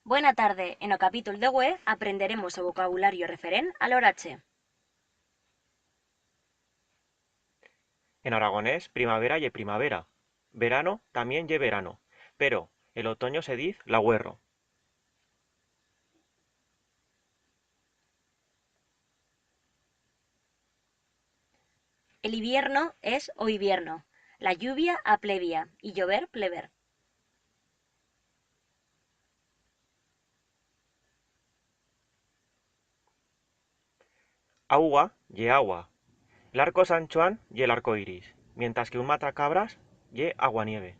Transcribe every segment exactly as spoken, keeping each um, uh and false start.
Buena tarde. En o capítol de hue aprenderemos o vocabulario referent a l'orache. En aragonés, primavera ye primavera. Verano tamién ye verano, pero el otoño se diz l'agüerro. El hibierno es o hibierno. La lluvia a plevia y llover plever. Augua ye agua. L'arco San Chuan ye l'arco iris, mientras que un matacabras ye aguanieve.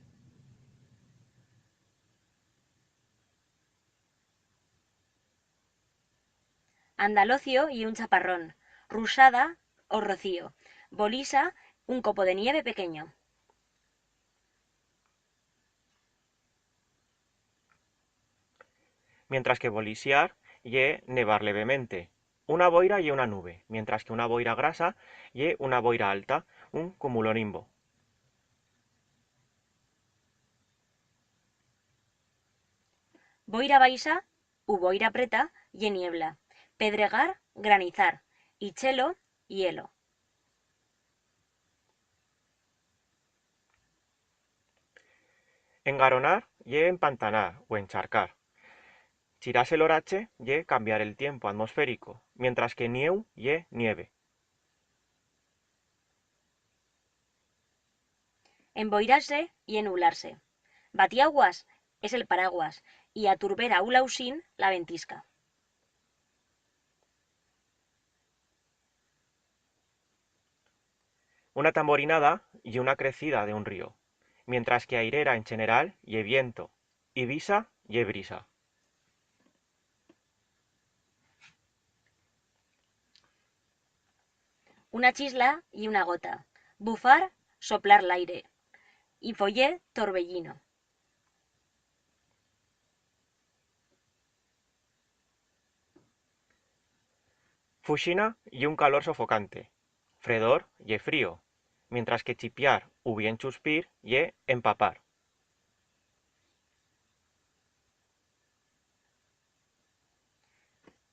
Andalocio ye un chaparrón, ruixada o rocío, bolisa, un copo de nieve pequenyo. Mientras que bolisiar ye nevar levemente. Una boira ye una nube, mientras que una boira grasa ye una boira alta, un cumulonimbo. Boira baixa u boira preta ye niebla, pedregar, granizar, y chelo, hielo. Engaronar ye empantanar u encharcar. Chirar-se l'orache ye cambiar el tiempo atmosferico, mientras que nieu ye nieve. Emboirar-se ye nublar-se. Batiaguas es el paraguas y aturbera u lauxín la ventisca. Una tamborinada ye una crecida de un río, mientras que airera en cheneral ye viento y bisa ye brisa. Una chisla ye una gota. Bufar, soplar l'aire. Y foller, torbellino. Fuixina ye un calor sofocante. Fredor ye frío, mientras que chipiar u bien chuspir ye empapar.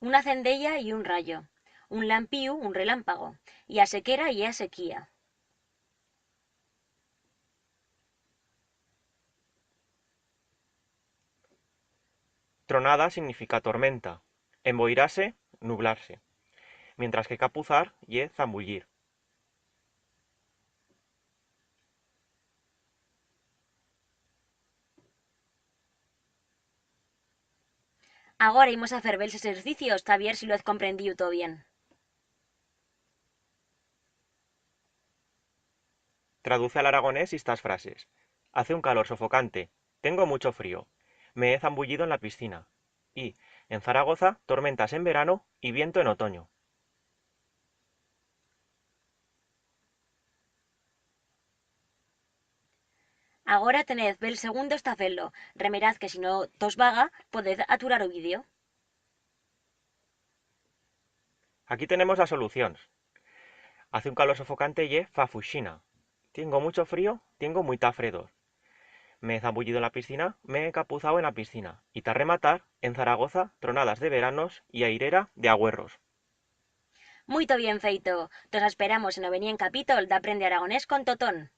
Una cendella ye un rayo, un lampiu, un relámpago, y a sequera ye a sequía. Tronada significa tormenta, emboirar-se, nublar-se, mientras que capuzar ye zambullir. Agora imos a fer bels exercicios ta vier si lo hez comprendiu tot bien. Traduce a l'aragonés estas frases. Hace un calor sofocante. Tengo mucho frío. Me he zambullido en la piscina. Y, en Zaragoza, tormentas en verano y viento en otoño. Agora tenez bels segundos ta fer-lo. Remeraz que si no tos vaga, podez aturar o vídeo. Aquí tenemos las solucions. Hace un calor sofocante ye fa fuixina. Tiengo mucho frío, tiengo muita fredor. Me he zambullido en la piscina, me he encapuzau en la piscina. Y ta rematar, en Zaragoza, tronadas de veranos y airera de agüerros. Muito bien feito! Tos asperamos en o venient capítol d'Aprende Aragonés con Totón.